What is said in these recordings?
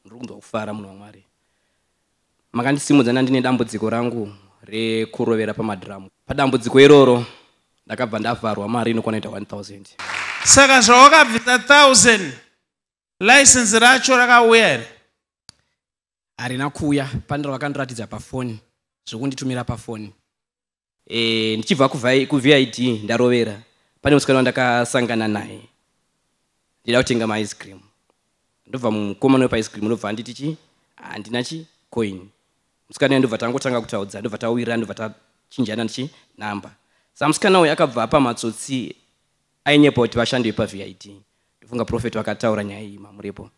Ndiri kunzwa kufara, munhu waMwari. Makandisimudza nandine dambudziko rangu rekurovera pamadhiramu. Padambudziko iroro ndakabva ndavharwa mari inokwana kuita 1000. Saka zvawakabvisa 1000, license racho rakauya here? Harina kuuya. Pane vakandiratidza pafoni, zvokunditumira pafoni. Ndichibva kuVID ndarovera, pane musikana wandakasangana naye, ndida kutenga maice cream. Ndobva mukomana wepaice cream ndobva anditi chi handina chi coin. Musikana uyu ndobva tangotanga kutaudza, ndobva tawirira, ndobva tachinjana chi namba. Saka musikana uyu akabva apa matsotsi ainyepa kuti vashandi vepaVID. Ndofunga prophet vakataura nyaya iyi mamuripo.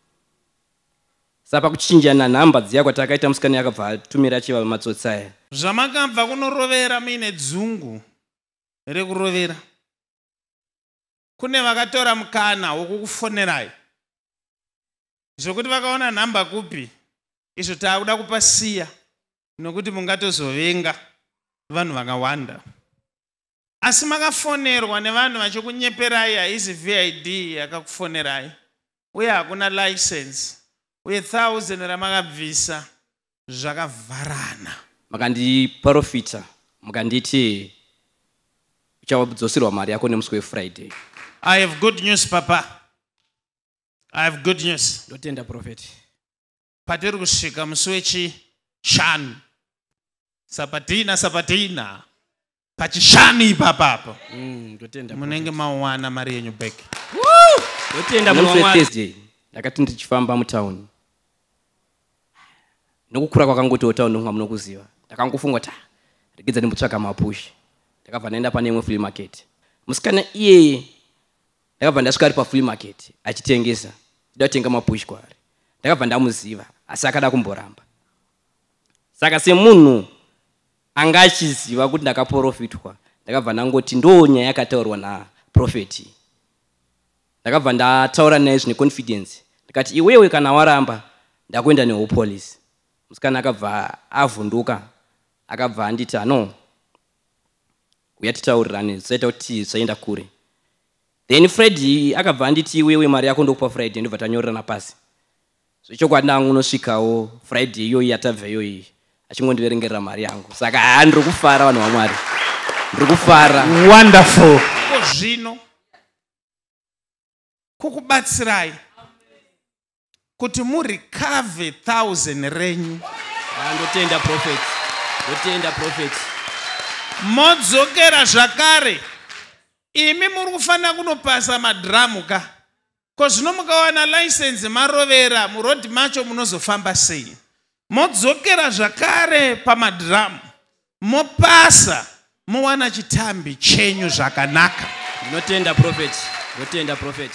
Saka pakuchinjana nhamba dziya kwatakaita, musikana uyu akabva atumira chiva matsotsi aya. Zvamakabva kunorovera muine dzungu rekurovera, kune vakatora mukana wokukufonerai zvokuti vakaona nhamba kupi izvo taakuda kupasiya, nokuti mungatozovenga vanhu vakawanda. Asi makafonerwa nevanhu vachikunyeperai, haisi VID yakakufonerai, uye hakuna license, uye 1000 ramakabvisa zvakavharana. Makandiprofita, mukanditi uchadzoserwa mari yako nemusi weFriday. I have good news, papa. I have good news. Ndotenda, prophet. Patiri kusvika musi wechishanu, sapatina sapatina, pachishanu ipapapo, Ndotenda. munenge mawana mari yenyu back. Ndotenda, munhu Nemusi waMwari. weThursday ndakati ndichifamba mutauni, nokukura kwakangotiwo tauni nonga munokuziva, ndakangofunga kuti, "Ah, regedza ndimbotsvaga mapushi." Ndakabva ndaenda pane imwe flea market. Musikana iyeye ndakabva ndasvika ari paflea market achitengesa, ndida kutenga mapushi kwaari. Ndakabva ndamuziva, asi akada kumboramba. Saka semunhu anga achiziva kuti ndakaprofitwa, ndakabva ndangoti ndo nyaya yakataurwa naprophet. Ndakabva ndataura naye zvine confidence, ndikati, "Iwewe kana waramba, ndakuenda nehupolisi." Musikana akabva avhunduka, akabva anditi, "Ano uya titaurirane, zvisaita kuti zvisaenda kure." Then Friday akabva anditi, "Iwewe mari yako ndokupa Friday." Ndobva tanyorerana pasi. Zvechokwadi ndangunosvikawo Friday iyoyi yatabva iyoyi, achingondiverengerera mari yangu. Saka haa, ndiri kufara, vanhu vaMwari, ndiri kufara. Wonderful. Ko zvino kukubatsirai kuti murecover 1000 renyu. Ah, ndotenda, prophet. Ndotenda, prophet. Modzokera zvakare. Imi muri kufanira kunopasa madhiramu ka. Ko zvino mukawana license marovera murodhi macho, munozofamba sei? Modzokera zvakare pamadhiramu, mopasa, mowana chitambi chenyu zvakanaka. Ndinotenda, prophet. Ndotenda, prophet.